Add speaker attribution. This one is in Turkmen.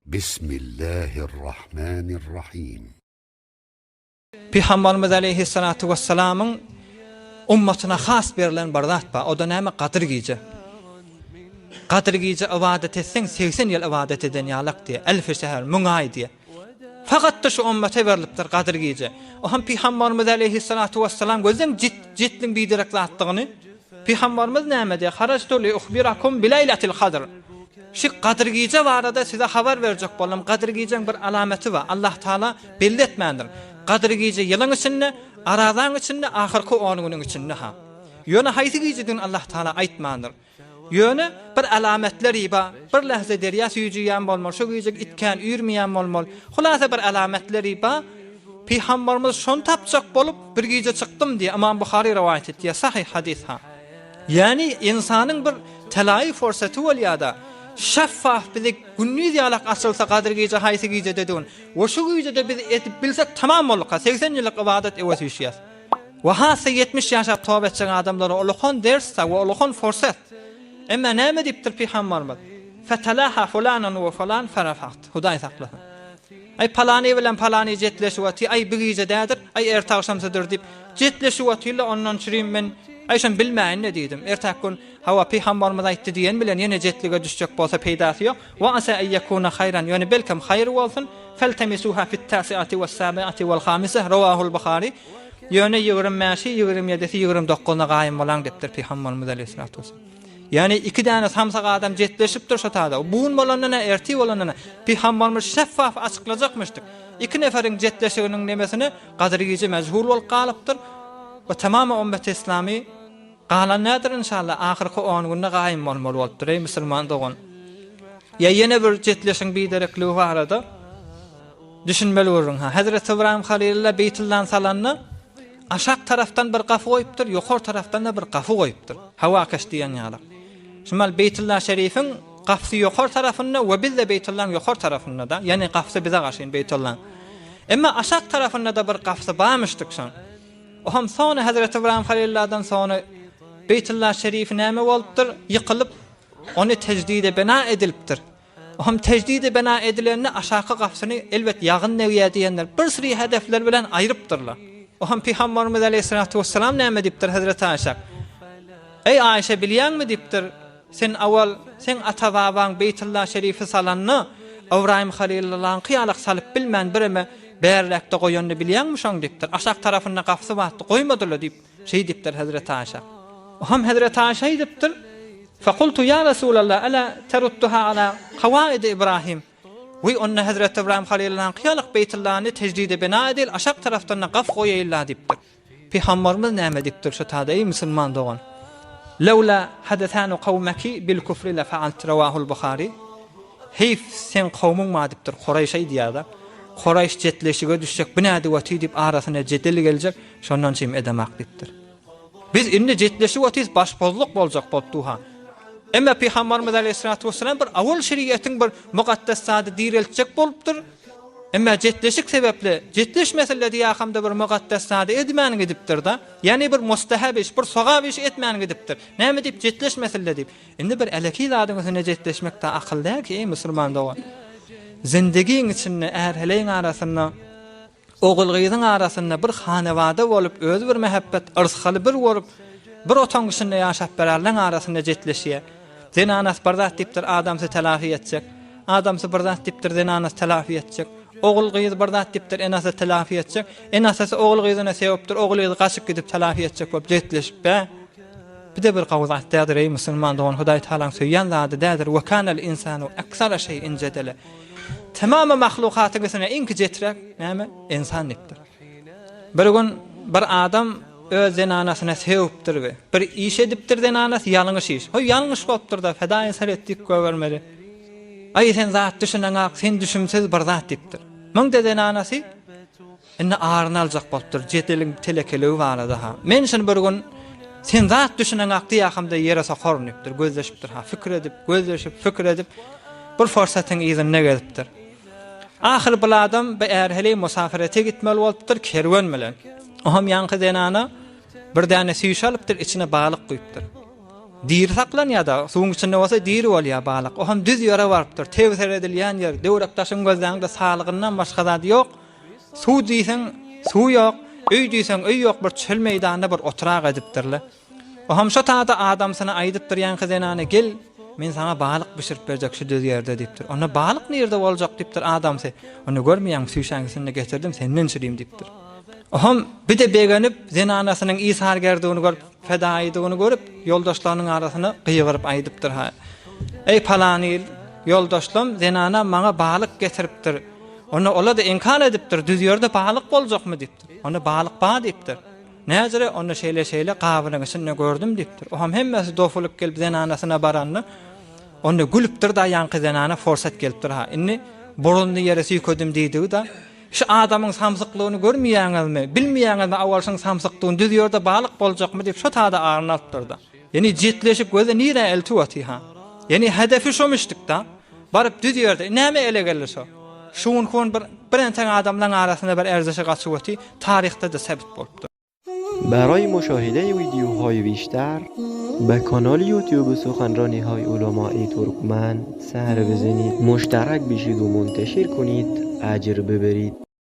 Speaker 1: Bismillahirrahmanirrahim.
Speaker 2: Pygamberimiz aleýhissalatu wessalamyň ummatyna has berlen bir zat bar. O-da näme? Gadyr gije. Gadyr gije ybadat etseň, 80 ýyl ybadat eden ýalak diýýär. Elfi şehr, müň aý diýýär. Fakat-da şu ummata berlipdir Gadyr gije. O hem Pygamberimiz aleýhissalatu wessalam gözleň jetliň biderek zatdygyny. Pygamberimiz näme diýýär? Harajtu li uhbirakum bi leýletil kadr. Şu Gadyr gije barada size habar berjek boldum. Gadyr gijäň bir alamaty bar. Allah Taala belli etmändir. Gadyr gije ýylyň içinde, Arazaň içinde, ahyrky on günüň içinde ha. Ýöne haýsy gijedigini Allah Taala aýtmandyr. Ýöne bir alamatlar bar. Bir lähze derýa süýjüýän bolmaly, şo gije it kän üýrmeýän bolmaly. Hulasa bir alamatlar bar. Pygamberimiz şony tapjak bolup bir gije çykdym diýýär. Ymam Buhary rowaýat etýär. Sahyh hadys ha. Ýagny ynsanyň bir telaýy forsaty bolýar-da, şeffaf bizi gündiz ýalak açylsa Gadyr gije haýsy gijededigini we şu gijede biz edip bilsek tamam bolduk-ha, 80 ýyllyk ybadat öwez üýşýär. We has-da 70 ýaşap toba etjek adamlara ulakan ders-de we ulakan forsat. Emma näme diýipdir pygambarymyz? Fetalaha fulanun we fulan ferafagt. Hudaý saklasyn. Aý palany bilen palany jetleşip otyr, aý bi gije dädir, aý erte agşamsydyr diýip, jetleşip otyrlar, ondan çürim men, aý şony bilmäýin-le diýdim. Ertäki gün, hawa, pygambarymyz aýtdy diýen bilen ýene jetlige düşjek bolsa peýdasy ýok. Wa asa en ýekuna haýran, ýöne belkem haýyr bolsun, feltemisuha fit-tasiati was-sabiati wal-hamisah, rawahul Buhary, ýöne 25 bäşi, 27 ýedisi, 29 dokuzyna gaýym bolaň diýipdir pygambarymyz aleýhissalatu wessalam. Ýagny iki däne samsyk adam jetleşipdir şo tada. Bu gün bolanda nä, ertir bolanda nä? Pygamberimiz şeffaf açyklajakmyşdyk. Iki neferiň jetleşiginiň nemesine Gadyr gije mejhul bolup galypdyr. We tamamy ummeti islamy galan nädir inşallah ahyrky on günde gaýym bolmaly bolupdyr eý musulman dogan. Ýa ýene bir jetleşiň biderekligi barada düşünmeli gürrüň ha. Hezreti Ybraýym Halylylla Beýtullany salanda Aşak tarapdan bir gapy goýupdyr, ýokary tarapdan-da bir gapy goýupdyr. Hawakeş diýen ýaly. Şumal Beýtulla Şerifiň gapysy ýokary tarapynda we biz-de Beýtullaň ýokary tarapynda-da, ýagny gapysy bize garşy Beýtullaň. Emma aşak tarapynda-da bir gapysy barmyşdyk şoň. O hem soňra Hezreti Ybraýym Halylladan soňra Beýtulla Şerifi näme bolupdyr? Ýykylyp, ony tejdide bina edilipdir. Ohm tejdidi bina edilende aşaky gapysyny elbet ýagyn degýär diýenler bir süri hedefler bilen aýrypdyrlar. Ohm Pygambarymyz aleýhissalatu wessalam näme diýipdir Hezreti Aýşa? Eý Aýşa bilýäňmi diýipdir, sen awal seň ata-babaň Beýtulla şerifi salanda Ybraýym Halylyllaňky ýalak salyp bilmän bireme bärräkde goýanyny bilýäňmi şoň diýipdir. Aşak tarapynda gapysy bardy goýmadylar diýip Şeý diýipdir Hezreti Aýşa. Ohm Hezreti Aýşa aýdypdyr, Fekultu ýa Resulallah ela terudduha ala kawaidi Ibrahim. Wiý onda Hezreti Ybraýym Halylynyňky ýalyk Beýtullany tejdide bina edeli aşak tarapdan-da gaf goýaýyl-la diýipdir. Pygambarymyz näme diýipdir şu tada eý musulman dogan? Lewla hadesanu kawmeki bil kufri le faalt rawahul Buhary. Heýf seň kowmuň bar diýipdir Koraýş aýdýar-da. Koraýş jetleşige düşjek bu nädip otyr diýip arasyna jedel geljek. Şondan çym edemak diýipdir. Biz indi jetleşip otyrys, başbozluk boljak bolup duha. Emma Pygambarymyz aleýhissalatu wessalam bir awal şeriatyň bir mukaddes zady direltjek bolupdyr. Emma jetleşik sebäpli jetleşmesinler diýähamda bir mukaddes zady edmän gidipdir-de. Ýagny bir mustahab iş, bir sogap iş etmän gidipdir. Näme diýip jetleşmesinler diýip. Indi bir äleki zadyň üstünde jetleşmek-de akyl däl ki, eý musulman dogan. Zindigiň içinde är-heleýiň arasynda Ogul-gyzyň arasynda bir hanawada bolup, özi bir mähebbet, yrsgaly bir bolup, bir otagyň içinde ýaşap bererleň arasynda jetleşýär. Zenanasy bir zat diýipdir, adamsy telafi etjek. Adamsy bir zat diýipdir, zenanasy telafi etjek. Ogul-gyz bir zat diýipdir, ene-atasy telafi etjek. Ene-atasy ogul-gyzyna sebipdir, ogul-gyzy gaçyp gidip telafi etjek bolup jetleşip, bä. Bu-da bir gowy zat däldir, eý musulman dogan, Hudaý Tagalaň söýýän zady däldir. Ve kanel insanu eksara şeýin jedele. Tamamy mahlukatyň içinde iň kiçiräk näme? Ynsan diýipdir. Bir gün bir adam öz zenanasyna sögüpdir we bir iş edipdir zenanasy ýalňyş iş. Hoý ýalňyş bolupdyr-da, fedaýy ser etdik goýbermeli. Aý sen zat düşüneňak, sen düşümsiz bir zat diýipdir. Muňda zenanasy Indi aryny aljak bolupdyr, jedeliň telekeligi barada-ha. Men şuny bir gün sen zat düşüneňak diýähamda ýere sokaryn diýipdir, gözleşipdir ha, pikir edip, gözleşip, pikir edip, bir forsatyň yzynda gezipdir. Ahyr bul adam bu är-heleý musafirete gitmeli bolupdyr kerwen bilen. Oňam ýaňky zenana bir däne süýşe alypdyr, içine balyk guýupdyr. Diri saklanýar-da, suwuň içinde bolsa diri bolýar balyk. O hem düz ýere barypdyr. Tebi seredilýän ýer, döwrek daşyň gözläňde salygyndan başga zady ýok. Suw diýseň, suw ýok, öý diýseň, öý ýok, bir çöl meýdanda bir oturak edipdirler. O hem şo tada adamsyna aýdypdyr ýaňky zenana, Gel, men saňa balyk bişirip berjek şu düz ýerde diýipdir. Onda balyk nirde boljak diýipdir adamsy. Onda görmeýäňmi süýşäňkisini getirdim, senden çürim diýipdir. O hem bir-de begenip, zenanasynyň isargerdigini görüp, fedaýydygyny görüp, ýoldaşlarynyň arasyna gygyryp aýdypdyr, Ha, eý palany ýoldaşlam, zenanam maňa balyk getiripdir. Onda ola-da inkar edipdir, düz ýerde balyk boljakmy diýipdir. Onda balyk bar diýipdir. Näzire, onda şeýle-şeýle gabynyň içinde gördüm diýipdir. Oam hemmesi dofulyp gelip zenanasyna baranda, onda gülüpdir-da ýaňky zenana forsat gelipdir, ha, indi burunly ýere süýkedim diýdigi-da, şu adamyň samsyklygyny görmeýäňizmi, bilmeýäňizmi awal şuň samsykdygyny, düz ýerde balyk boljakmy diýip şo tada aryny alypdyr-da. Ýeni jetleşip gözi nirä eltip oty-ha. Ýeni hedefi şomuşdyk-da. Baryp düz ýerde, näme ele geldi şo? Şu günki gün bir bir entek adamlaň arasynda bir erzişe gaçyp oty, taryhda-da sebit bolupdyr.
Speaker 3: Baraý muşahide wideoهای بیشتر به کانال یوتیوب سخنرانی های علمای ترکمن سر بزنید مشترک بشید و منتشر کنید اجر ببرید.